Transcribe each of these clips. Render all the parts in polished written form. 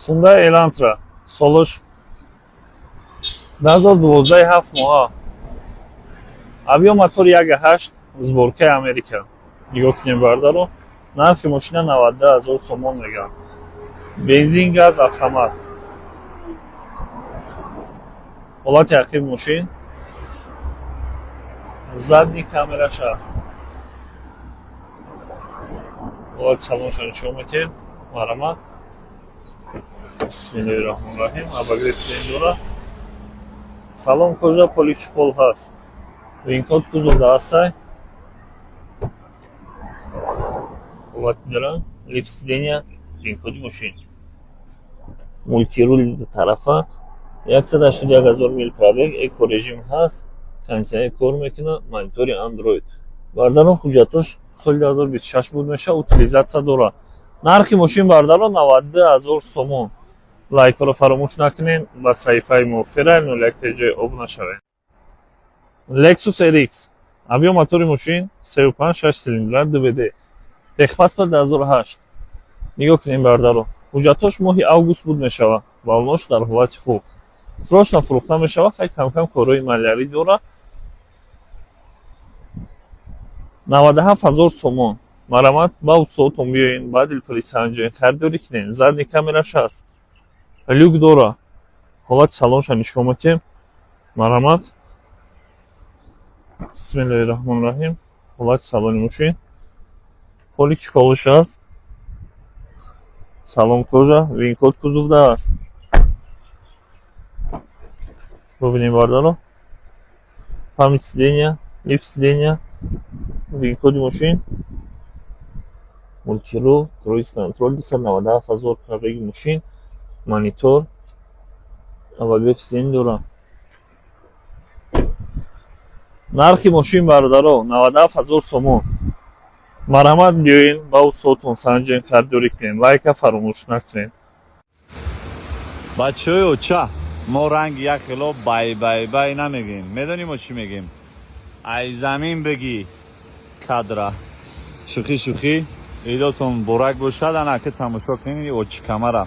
Hyundai Elantra, солаш 2012, 7 моҳа, объём мотор 1,8, сборкаи Америка. Нигоҳ кунем, бардаро, нархи мошина 92 000 сомон мегӯянд. Бензин, газ, автомат. Ҳолати ақиби мошин, задний камераш ҳаст. Ҳолати салоншо нишон метиҳем, марҳамат. Бисмиллоҳи раҳмони раҳим. Обогрев сиденья дора, салон кожа, полик чехол ҳаст, винкод кузовда ҳастай. Ҳолати дора, лифт сиденья, винкоди мошин, мультирул тарафа, 181 000 мил пробег, эко режим ҳаст, кондитсионер кор мекунад, монитори Андроид. Бародарон, ҳуҷҷатош соли 2026 буд мешавад, утилизатсия дорад. Нархи мошин, бародарон, 92 000 сомон. Лайкҳоро фаромӯш накунед, ба саҳифаи мо Феррари 01 TJ обуна шавед. Lexus RX, объём мотори мошин 3,5, 6 цилиндра, 2WD, техпаспорт 2008. Нигоҳ кунем, бародаро, ҳуҷҷатош моҳи август буд мешавад, балонош дар ҳолати хуб, срочно фурӯхта мешавад. Хай, камкам корҳои малярӣ дорад. 97 000 сомон. Марҳамат, ба устодотон биёен, ба дилпури санҷен, харидорӣ кунед. Задний камераш ҳаст, люк дора. Ҳолати салонша нишон метиҳем, марҳамат. Бисмиллоҳи раҳмони раҳим. Ҳолати салони мошин, полик чехолаш аст, салон кожа, винкод кузовда аст. Бубинем, бардаро, память сиденья, лифт сиденья, винкоди мошин, мультирул, круиз контроль, 297 000 пробеги мошин, монитор, обогрев сиденья дорад. Нархи мошин, бародаро, 97 000 сомон. Марҳамат, биёен, ба устодтон санҷен, харидорӣ кунед. Лайка фаромӯш накунед. Бачаҳои оча, мо ранги як хело бай бай бай намегӯем. Медонӣ мо чӣ мегӯем? Ай замин бигӣ кадра. Шӯхӣ, шӯхӣ, идотон муборак бошад. Ана ки тамошо кунед очи камара.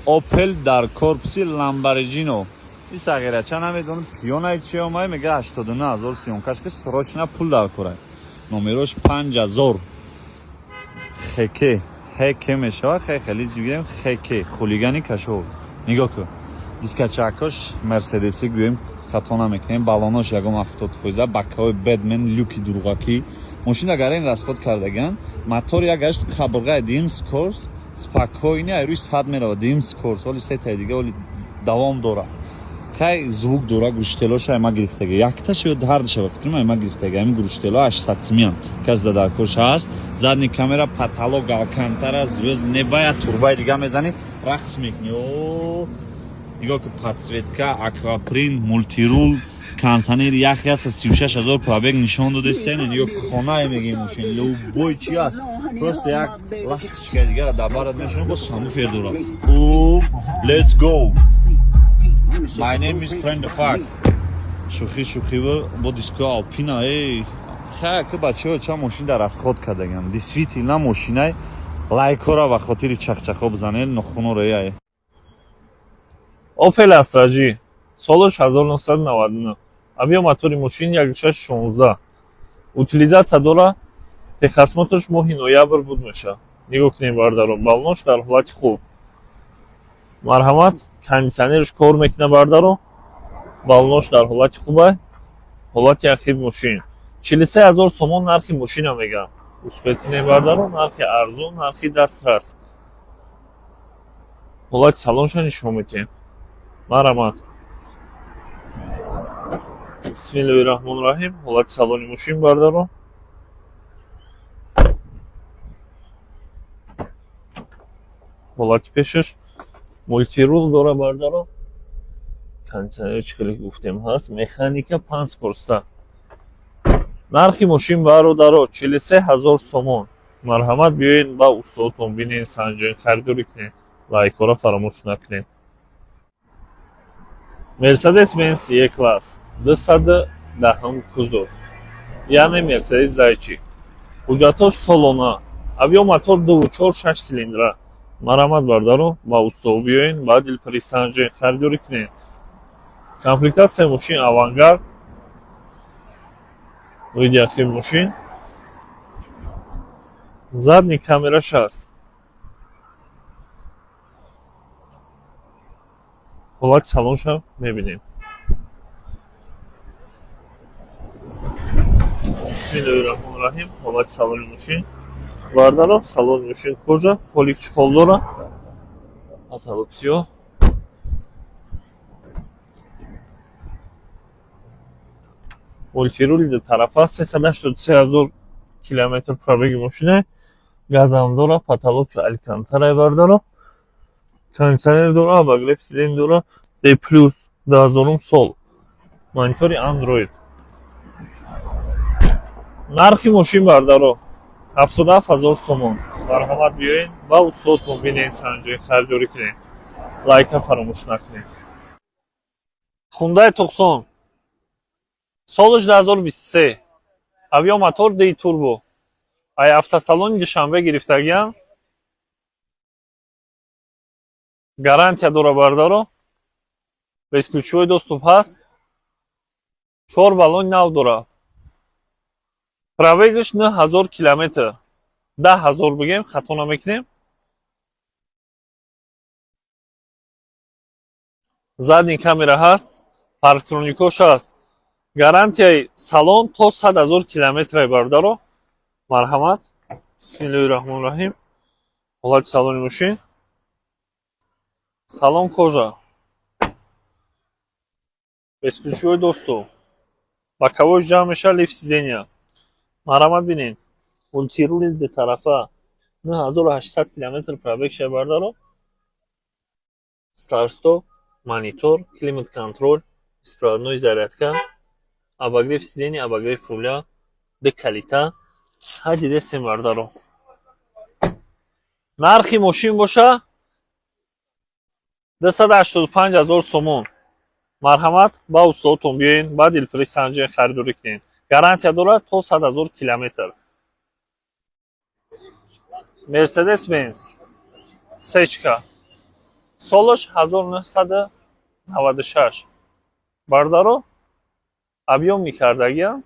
Опел дар корпуси Ламборджино. И сағирача намедонам пиёнай чи омай, мега 89 000 съёмкаш ки срочно пул дар корай. Номерош 5000 хеке хеке мешавад. Хе хеле гӯем хеке хулигани кашол. Нигоҳ кун, дискачакош мерседеси гӯем, хато намекунем. Балонош ягон 70%, бакаҳои бедмен, люки дуруғакӣ. Мошин агар ин расход кардаган, мотор як гашт қабрғаи дим скорс спокойно ай рӯи 100 меравад. Дим скорс оли сетаи дига оли давом дорад. Хай, звук дора, гӯштелоша ай ма гирифтага, якташ ё ҳардуша ба фикрам ай ма гирифтага. Ҳамин гӯштело 800 симиям, кас да дар кош ҳаст. Задний камера, потолок алкантара, звёзд небая, турбаи дига мезанӣ, рақс мекунӣ. О, нигоҳ ки, подсветка, аквапринт, мультирул, кондитсионер яхи аст. 36 000 пробег нишон додестен. Нигоҳ ки, хонае мегӯем, мошин любой чи аст, просто як ласточка дигара дар барат мешонӣ, бо самбуфер дорад. О, let's go, my name is friend the fuck. Шӯхӣ, шӯхӣ, бо диско алпина. Эй, хай, ки бачаҳо ча мошин дар расход кардаган, действительно мошинай. Лайкҳоро ба хотири чахчахо бизанед, нохунро яй. Opel Astra G, солаш 1999, объём мотори мошин 1,6 16, утилизатсия дора, техосмотрш моҳи ноябр буд мешавад. Нигоҳ кунем, бардаро, балонош дар ҳолати хуб. Марҳамат, кондитсионерш кор мекунад, бардаро, балонош дар ҳолати хуба. Ҳолати ақиби мошин, 43 000 сомон нархи мошина мегӯям. Успеть кунем, бардаро, нархи арзон, нархи дастрас. Ҳолати салонша нишон медиҳем, марҳамат. Бисмиллоҳи раҳмони раҳим. Ҳолати салони мошин, бардаро, ҳолати пешаш, мультирул дора, бардаро, кондитсионер чӣ хеле гуфтем ҳаст, механика, панҷ скоростта. Нархи мошин, бародаро, 43 000 сомон. Марҳамат, биёед, ба устодтон бинед, санҷен, харидорӣ кунед. Лайкҳоро фаромӯш накунед. Мерседес Бенс Е класс, 210-ум кузов, яъне Мерседес Зайчик. Ҳуҷҷатҳош солона, объём мотор 2,4, 6 цилиндра. Марҳамат, бародаро, ба усто биёен, ба дилпари санҷен, харидорӣ кунед. Комплектатсияи мошин Авангард, види ахир мошин. Задний камераш ҳаст. Ҳолати салоншам мебинем. Бисмиллоҳи раҳмони раҳим. Ҳолати салони мошин. Бародаро, салони мошин кожа, полик чехол дора. Потолок сиёҳ. Мультирули ду тарафа, 383 000 километр пробеги мошина. Газам дора, потолок алькантара, бародаро. Кондиционер дора, обогрев сидений дора, D плюс, 2000 сол. Монитори Android. Нархи мошин, бародаро, 77 000 сомон. Марҳамат, биёед ба устодтон, бинед, санҷои, харидорӣ кунед. Лайка фаромӯш накунед. Хундай Туқсон, солаш 2023, объём мотор D турбо. Ай автосалони Душанбе гирифтагиян. Гарантия дора, бародаро. Бесключевой доступ ҳаст. Чор баллони нав дора. Пробегаш 9000 километр. 10 000 бигем, хато намекунем. Задний камера ҳаст, парктроникош ҳаст. Гарантияи салон то 100 000 километрай, бародаро. Марҳамат. Бисмиллоҳи раҳмони раҳим. Ҳолати салони мошин. Салон кожа. Бесключевой доступ. Боковой ҷамъ мешавад, лифт сидения. Марҳамат, бинед. Мультирули дутарафа. 9800 километр пробег шуда, бародаро. Старт-стоп, монитор, климат контроль, беспроводной зарядка, обогрев сидения, обогрев руля, ду калита. Ҳа, дидесем, бародаро. Нархи мошин боша 285 000 сомон. Марҳамат, ба устодтон биёед, ба дилпури санҷен, харидорӣ кунед. Гарантия дорад то 100 000 километр. Мерседес Бенз сечка, солаш 1996, бародаро. Объём мекардагиам,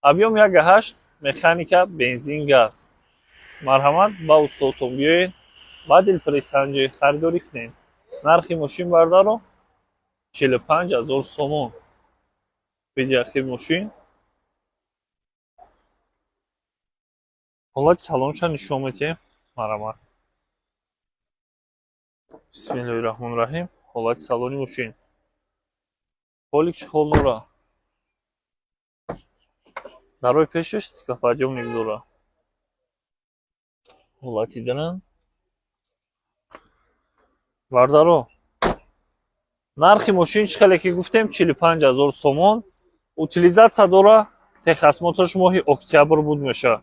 объём 1,8, механика, бензин, газ. Марҳамат, ба устодтон биёед, ба дилпури санҷӣ харидорӣ кунед. Нархи мошин, бародаро, 45 000 сомон. Види ахир мошин, ҳолати салонша нишон медиҳем. Марҳамат, бисмиллоҳи раҳмони раҳим. Ҳолати салони мошин, полик чехол дора, дарои пешаш стеклоподъёмник дора. Ҳолати диран, бародаро. Нархи мошин, чӣ хеле ки гуфтем, 45 000 сомон. Утилизатсия дора, техосмотрш моҳи октябр буд мешавад.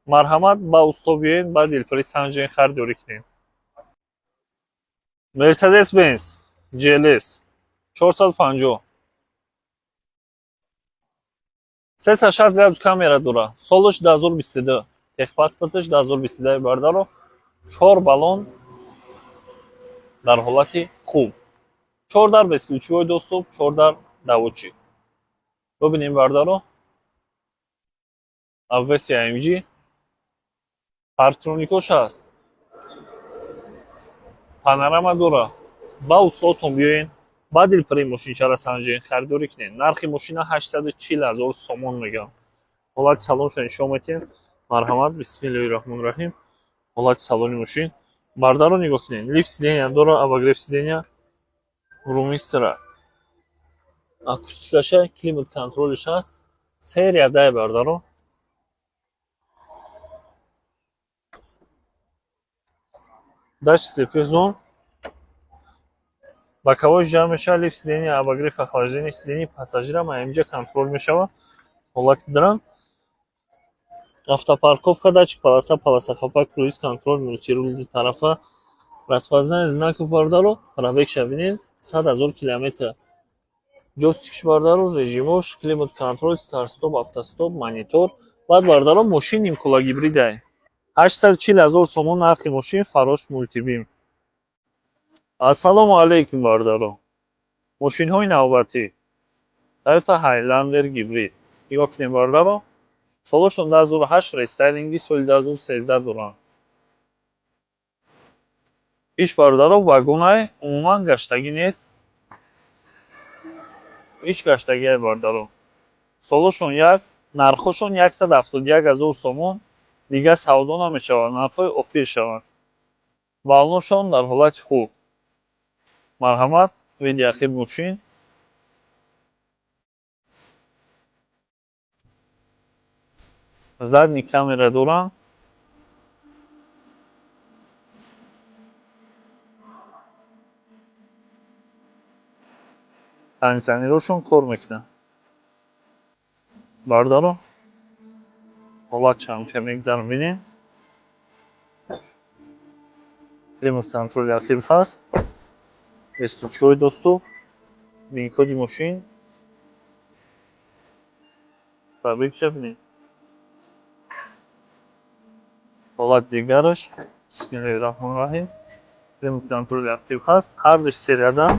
Марҳамат, ба усто биёед, ба дилпури санҷен, харидорӣ кунед. Мерседес Бенз GLS 450, 360 градус камера дора, солаш 2022, техпаспорташ 2022, бародаро. Чор баллон дар ҳолати хуб, чор дар бесключевой доступ, чор дар доводчик. Бибинем, бародаро, обвеси AMG, парктроникош ҳаст, панорама дора. Ба устодтон биёед, ба дилпури мошинчара санҷен, харидорӣ кунед. Нархи мошина 840 000 сомон мегӯям. Ҳолати салонша нишон медиҳем. Марҳамат, бисмиллоҳи раҳмони раҳим. Ҳолати салони мошин, бародаро, нигоҳ кунед. Лифт сидения дора, обогрев сидения, румистра, акустикаша, климат контролш ҳаст. Серия дай, бародаро. Датчик слепых зон, боковой ҷамъ мешавад, лифт сидения, обогрев, охлаждение сидения пассажирам инҷа контроль мешавад. Ҳолати дран, автопарковка, датчик полоса, полоса хапак, круиз контроль, мультирул дутарафа, распознание знаков. Бародаро, пробегша бинед, 100 000 километр. Ҷойстикш, бародаро, режимош, климат контроль, старт стоп, автостоп, монитор. Баъд, бародаро, мошин нимкула гибридай. 840 ҳазор сомон нархи мошин, фарош мультибим. Ассалому алайкум, бародарон. Мошинҳои навбатӣ. Toyota Highlander гибрид. Нигоҳ кунем, бародарон. Солашон 2008, рестайлинги соли 2013 доранд. Иш, бародарон, вагонай, умуман гаштагӣ нест. Иш гаштагиай, бародарон. Солашон як, нархошон 171 ҳазор сомон, дигар савдо намешавад, нархҳои охир шаванд. Баллоншон дар ҳолати хуб. Марҳамат, види ахир мошин. Задний камера доранд. Кондитсионерҳошон кор мекунанд. Бародарон, ҳолат чанд ка мегзарам, бинем. Климат контроли актив ҳаст. Бесключевой доступ, вин-коди мошин. Пробегша бинем. Ҳолат дигараш. Бисмиллоҳи раҳмони раҳим. Климат контроли актив ҳаст. Ҳардуш сериядан.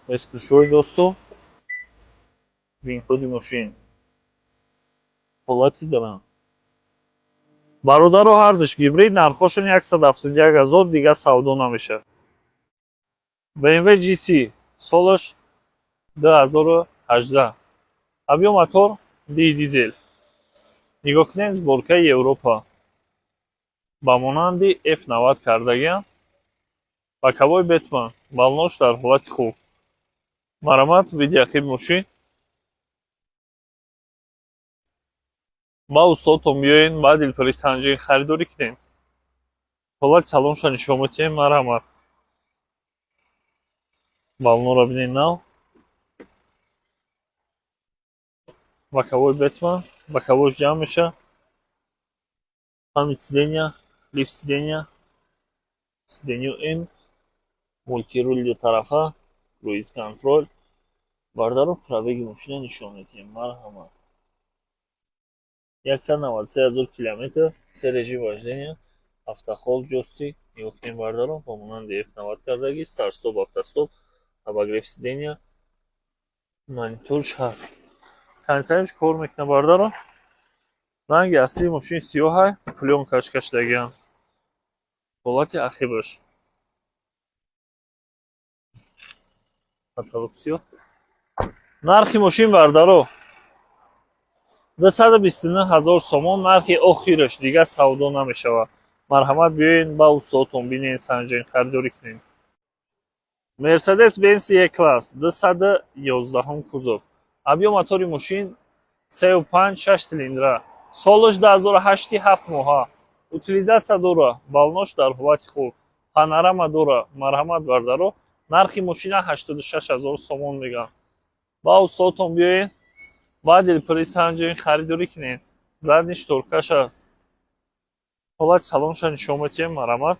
Бесключевой доступ, вин-коди мошин. Ҳолати дорам. Бародаро, ҳардуш гибрид, нархошон 171 ҳазор, дигар савдо намешавад. BMW GC, солаш 2018. Объем мотор ди дизел. Нигоҳ кунед, сборкаи Европа. Ба монанди F90 кардагиам. Боковой Бэтмен, баллонош дар ҳолати хуб. Марҳамат, види ақиб мошин. Ба устодтон биёен, ба дилпурӣ санҷӣ харидорӣ кунем. Ҳолати салонша нишон медиҳем, марҳамат. Баллонро бинед, нав. Боковой Бэтмен, боковойш ҷамъ мешавад. Память сидения, лифт сидения, сиденью М, мультируль дутарафа, круиз контроль. Бародаро, пробеги мошина нишон медиҳем, марҳамат. 193 ҳазор километр, се режим вождения, автохолд, ҷойстик. Нигоҳ кунем, бародарон, ба монанди F90 кардагӣ, старт-стоп, автостоп, обогрев сидения, мониторш ҳаст. Кондитсионерш кор мекунад, бародарон. Ранги аслии мошин сиёҳай, плёнкаш кашидагиам. Ҳолати ақибаш. Потолок сиёҳ. Нархи мошин, бародаро, 229 ҳазор сомон нархи охираш, дигар савдо намешавад. Марҳамат, биёен ба устодтон, бинен, санҷен, харидорӣ кунед. Мерседес Бенз Е класс, 211 кузов. Объем мотори мошин 3,5, 6 цилиндра. Солаш 2008, 7 моҳа. Утилизатсия дора, баллонош дар ҳолати хуб. Панорама дора, марҳамат, бародаро. Нархи мошина 86 ҳазор сомон мегӯянд. Ба устодтон биёен, ба дилпурӣ санҷен, харидорӣ кунед. Задний шторкаш аст. Ҳолати салонша нишон медиҳем, марҳамат.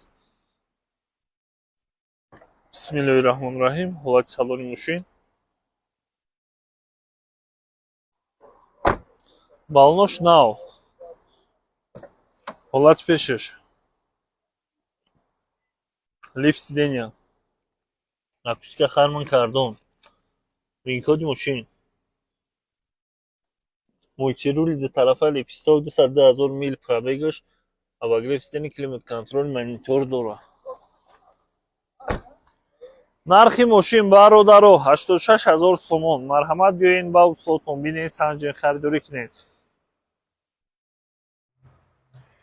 Бисмиллоҳи раҳмони раҳим. Ҳолати салони мошин. Баллонош нав. Ҳолати пешаш. Лифт сидения. Акустика Харман Кардон. Вин-коди мошин. Мультирули дутарафа, лепесток, 202 ҳазор мил пробегаш, обогрев сидения, климат контроль, монитор дорад. Нархи мошин, бародаро, 86 ҳазор сомон. Марҳамат, биёен ба устодтон, бинен, санҷен, харидорӣ кунед.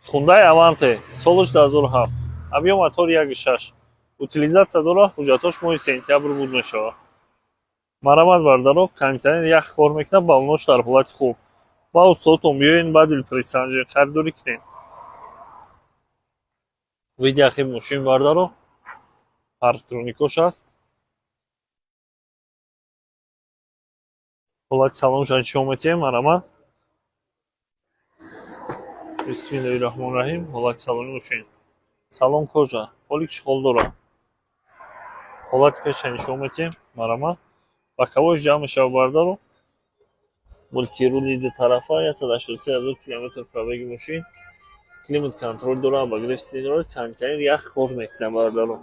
Хундай Аванте, солаш 2007. Объем мотор 1,6. Утилизатсия дорад, ҳуҷҷатҳош моҳи сентябр буд мешавад. Марҳамат, бародаро, кондитсионер ях кор мекунад, баллонош дар ҳолати хуб. Ба устодтон биёен, ба дилпурӣ санҷен, харидорӣ кунед. Види ақиби мошин, бародаро, парктроникош аст. Ҳолати салонша нишон медиҳем, марҳамат. Бисмиллоҳи раҳмони раҳим. Ҳолати салони мошин. Салон кожа, полик чехол дорад. Ҳолати пеша нишон медиҳем, марҳамат. Боковойш ҷамъ мешавад, бародаро. Мультирули дутарафа, 183 ҳазор километр пробеги мошин. Климат контроль дора, обогрев сиденья дора, кондиционер ях кор мекунад, бародаро.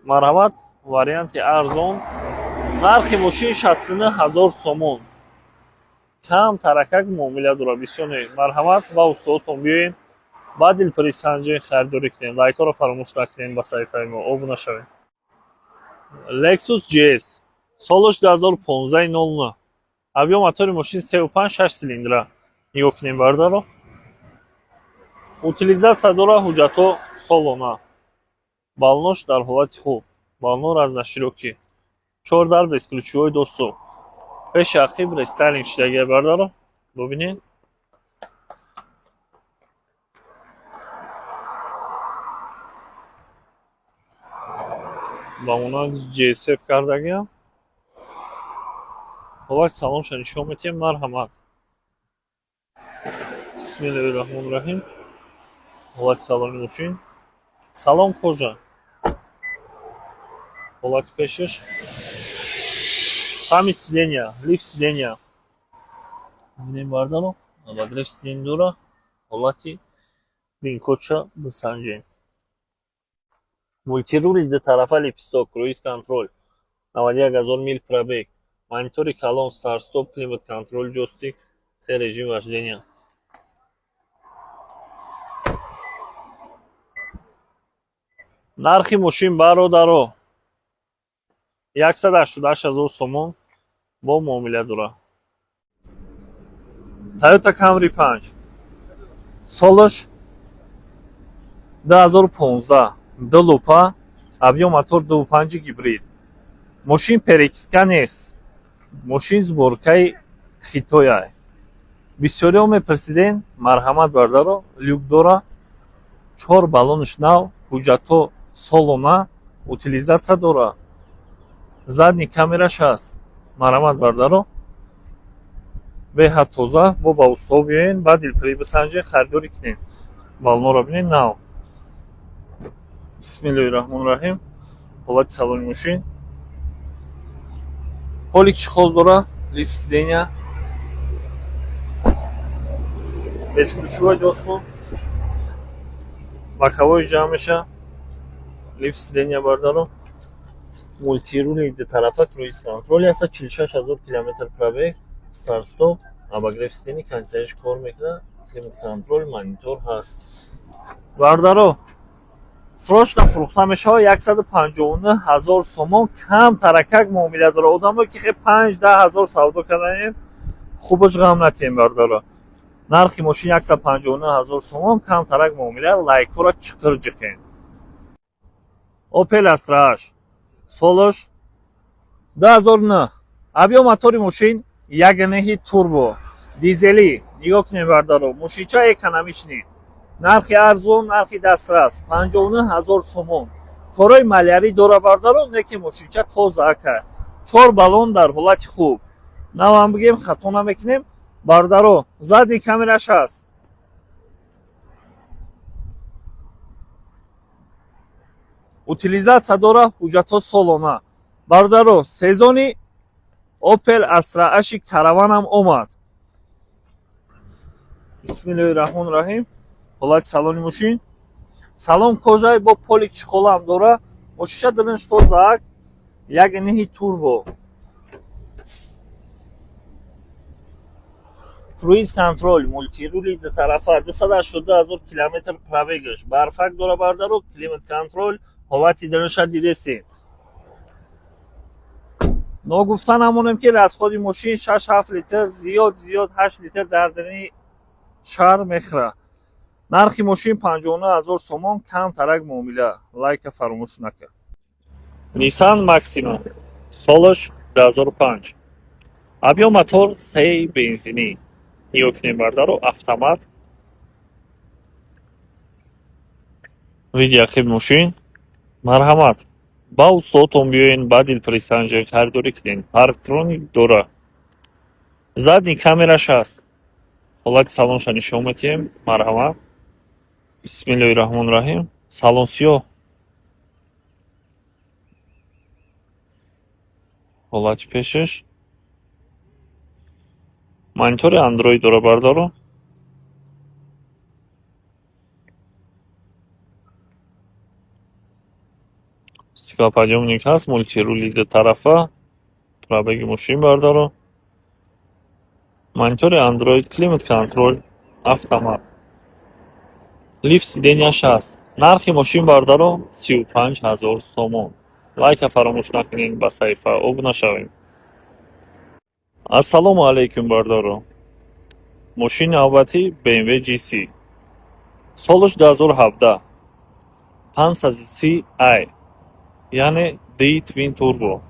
Марҳамат, варианти арзон. Нархи мошин 69 000 сомон. Кам таракак муомила дора, бисёр не. Марҳамат, ба устодотон биёед, ба дилпурӣ санҷен, харидорӣ кунед. Лайкҳоро фаромӯш накунед, ба саҳифаи мо обуна шавед. Lexus GS, солаш 2015 09. Объём мотори мошин 3,5, 6 цилиндра. Нигоҳ кунем, бародаро. Утилизация дора, ҳуҷҷатҳо солона. Баллонош дар ҳолати хуб. Баллоно разноширокий. Чор дар, бесключевой доступ. Пеши ақиб рестайлинг шудагия, бародаро. Бубинед. Ба монанди GSF кардагиам. Ҳолати салонша нишон медиҳем, марҳамат. Бисмиллоҳи раҳмони раҳим. Ҳолати салони мошин. Салон кожа. Ҳолати пешаш. Память сиденья, лифт сиденья. Бибинем, бародаро, обогрев сиденья дора. Ҳолати винкодша бисанҷем. Мультирули дутарафа, лепесток, круиз контроль, 91 000 мил пробег, монитори калон, старт-стоп, климат контроль, джойстик, се режим вождения. Нархи мошин, бародаро, 188 000 сомон, бо муомила дора. Toyota Camry 5, солаш 2015, ду лупа, объём мотор 2,5, гибрид. Мошин перекидка нест. Мошин сборкаи Хитоя. Бисёриҳо мепурсиден, марҳамат, бародаро, люк дора, чор баллонаш нав, ҳуҷҷатҳо солона, утилизация дора. Задний камераш ҳаст. Марҳамат, бародаро. Беҳад тоза, бо ба усто биёен, ба дилпурӣ бисанҷен, харидорӣ кунед. Баллонро бинед, нав. Бисмиллоҳи раҳмони раҳим. Ҳолати салони мошин. Полик чехол дора, лифт сиденья. Бесключевой доступ. Боковой ҷамъ меша. Лифт сиденья, бародаро. Мультирули дутарафа, круиз контроль ҳаста, 46 000 километр пробег, старт стоп, обогрев сиденья, кондиционерш кор мекунад, климат контроль, монитор ҳаст. Бародаро, срочно фурӯхта мешавад 159 000 сомон, кам таракак муомила дора. Одамое ки хе 5-10 ҳазор савдо карданем, хубаш ғам натиҳем, бародаро. Нархи мошин 159 000 сомон, кам тарак муомила, лайкҳоро чиқир ҷиқен. Opel Astra H, солаш 2009, объём мотори мошин 1,9 турбо, дизелӣ. Нигоҳ кунед, бародаро, мошинча экономичный, нархи арзон, нархи дастрас, 59 000 сомон. Корҳои малярӣ дора, бародаро, не ки мошинча тоза ака. Чор баллон дар ҳолати хуб, навам бигем, хато намекунем, бародаро. Задний камераш ҳаст. Утилизация дора, ҳуҷҷатҳо солона, бародаро. Сезони Opel Astra H караванам омад. Бисмиллоҳи раҳмони раҳим. Ҳолати салони мошин. Салон кожа, бо полик чехолам дора. Мошинча дилинш тозаак, 1,9 турбо, круиз контроль, мультирули дутарафа, 282 000 километр пробегаш, барфак дора, бародаро, климат контроль. Ҳолати дарунша дидестем. Ногуфта намонем, ки расходи мошин 6-7 литр, зиёд зиёд 8 литр дар дарини шаҳр мехӯрад. Нархи мошин 59 000 сомон, кам тарак муомила. Лайка фаромӯш накард. Nissan Maxima, солаш 2005, объём мотор 3, бензинӣ. Нигоҳ кунем, бародаро, автомат. Види ақиби мошин. Марҳамат, ба устодтон биёен, ба дилпурӣ харидорӣ кунед. Парктроник дора, задний камераш ҳаст. Ҳолати салонша нишон медиҳем, марҳамат. Бисмиллоҳи раҳмони раҳим. Салон сиёҳ. Ҳолати пешаш. Монитори Андроид дора, бародаро. Стеклоподъёмник ҳаст, мультирули дутарафа, пробеги мошин, бардаро. Монитори Android, климат контроль, автомат. Лифт сиденияш ҳаст. Нархи мошин, бардаро, 35 000 сомон. Лайка фаромӯш накунед, ба саҳифа обуна шавем. Ассалому алайкум, бардаро. Мошини навбатӣ BMW G3. Солаш 2017. 530 i. Яъне D Twin Turbo.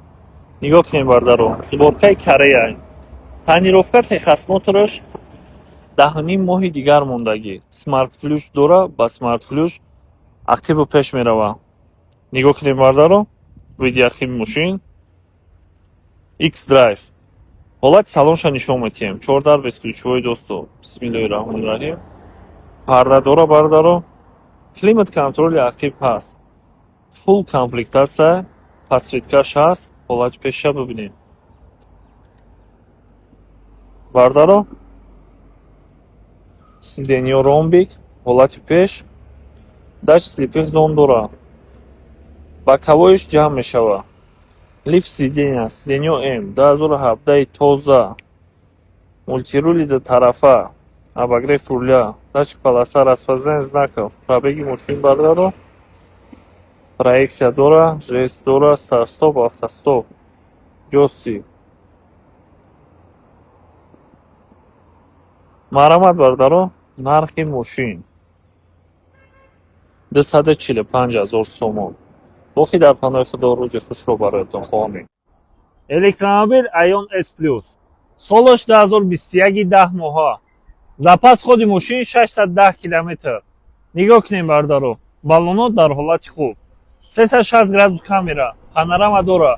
Нигоҳ кунед, бардаро. Сборкаи Корея. Тонировка, техосмотраш 10,5 моҳи дигар мондагӣ. Смарт ключ дора, ба смарт ключ ақибу пеш мерава. Нигоҳ кунед, бардаро. Види ақиби мошин. X-Drive. Ҳолати салонша нишон метиҳем. Чор дар, бесключевой доступ. Бисмиллоҳи раҳмони раҳим. Парда дора, бардаро. Климат контроли ақиб ҳаст. Фулл комплектация, подсветкаш ҳаст. Ҳолати пеша бибинед. Бардаро, сиденьё ромбик, ҳолати пеш, датчик слепых зон дора. Боковойш ҷамъ мешавад. Лифт сиденья, сиденьё М, 2017 тоза. Мультирули дутарафа, обогрев руля, датчик полоса, распознавание знаков, пробеги мошин, бардаро. Проекция дора, жест дора, старт-стоп, автостоп, ҷойстик. Марҳамат, бардаро, нархи мошин 245 000 сомон. Боқӣ дар паноҳи Худо, рӯзи хушро бароятон хоҳонем. Электромобил Aion S Plus. Солаш 2021, 10 моҳа. Запас ходи мошин 610 километр. Нигоҳ кунем, бардаро. Баллонот дар ҳолати хуб. 360 градус камера, панорама дора.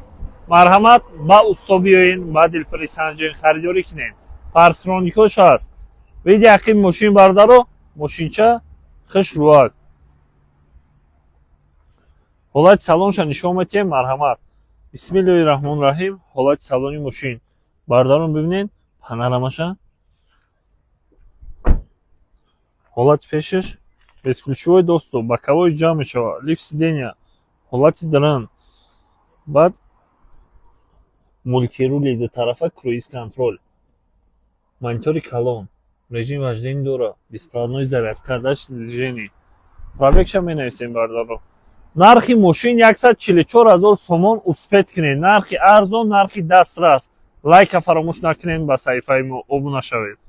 Марҳамат, ба усто биёен, ба дилпурӣ санҷен, харидорӣ кунем. Парктроникош ҳаст. Види ақиби мошин, бардаро, мошинча хушрӯак. Ҳолати салонша нишон метиҳем, марҳамат. Бисмиллоҳи раҳмони раҳим, ҳолати салони мошин. Бардарон, бибинед, панорамаша. Ҳолати пешаш, бесключевой доступ, боковой ҷамъ мешавад, лифт сиденья, ҳолати дран. Баъд мультирули дутарафа, круиз контроль. Монитори калон, режим вождения дора, беспроводной зарядка, датчик движения. Пробегша менависем, бардаро. Нархи мошин 144 000 сомон, успеть кунед. Нархи арзон, нархи дастрас. Лайка фаромӯш накунед, ба саҳифаи мо обуна шавед.